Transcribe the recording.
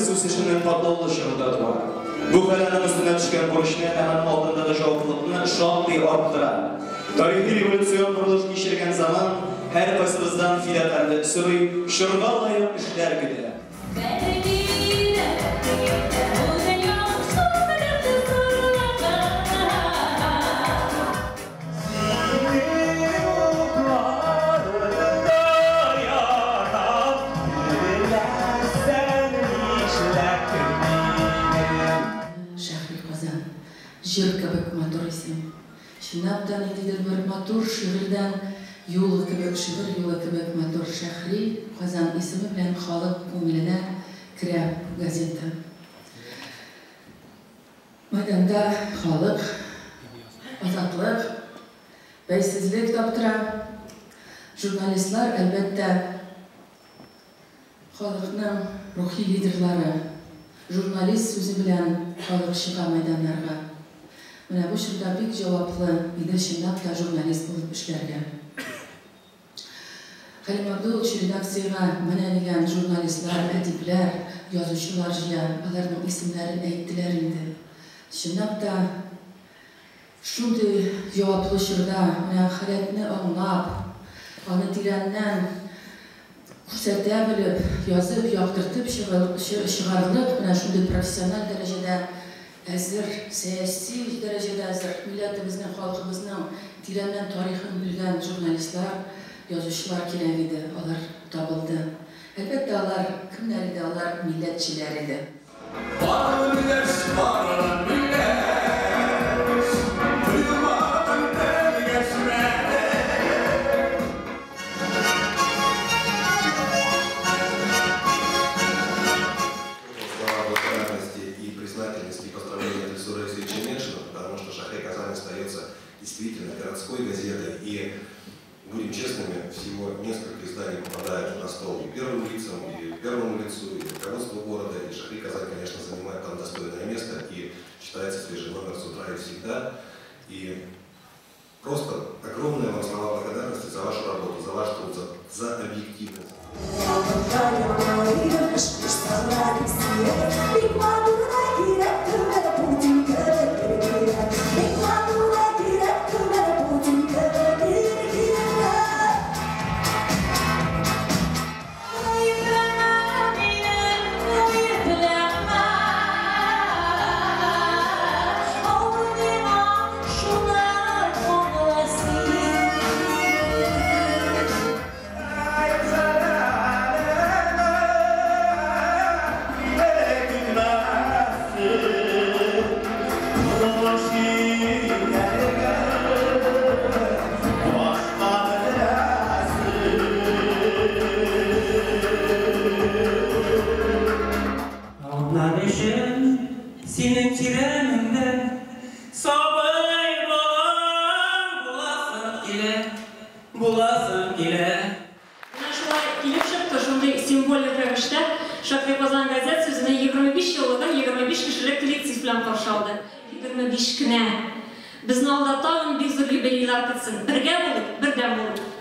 Шәхес үсешенең катлаулы чорында туа. Бу хәл аның өстенә төшкән бурычны һәм аның алдындагы җаваплылыкны шактый арттыра. Тарихи революцион борылыш кичергән заман һәркайсыбыздан фидакарьлек сорый, чорга лаек эшләр көтә. Шәһри Казан, җыр кебек матур исем. Чынлап та ниндидер бер матур шигырьдән юл кебек, шигырь юлы кебек матур Шәһри Казан исеме белән халык күңеленә керә газета. Майданда халык азатлык, бәйсезлек таптыра. Журналистлар, әлбәттә, халыкның рухи лидерлары. Журналист сүзе белән халык чыга майданнарга. Менә бу чорда бик җаваплы иде чынлап та журналист булып эшләргә. Хәлим Абдуллович редакциягә менә дигән журналистлар, әдипләр, язучылар җыя, аларның исемнәрен әйттеләр инде. Чынлап та шундый җаваплы чорда менә халәтне аңлап, аны тирәннән күрсәтә белеп, язып, яктыртып чыгарлык менә шундый профессиональ дәрәҗәдә әзер, сәяси дәрәҗәдә әзер, милләтебезнең, халкыбызның тирәннән тарихын белгән журналистлар, язучылар кирәк иде, алар табылды. Әлбәттә, алар кемнәр иде? Алар милләтчеләр иде. Слова благодарности и признательности и поздравления от Ильсура Алексеевича Метшина, потому что «Шахри Казань» остается действительно городской газетой. И, будем честными, всего несколько изданий попадает на стол и первым лицам, и первому лицу, и руководству города. И «Шахри Казань», конечно, занимает там достойное место и читается свежий номер с утра и всегда. И просто огромные вам слова благодарности за вашу работу, за ваш труд, за объективность. Символик рәвештә Шәһри Казан газетасы үзенең 25 еллыгын 25 кешелек коллектив белән каршы алды. 25 кенә. Безне алда тагын бик зур юбилейлар көтсен. Бергә булып, бердәм булып.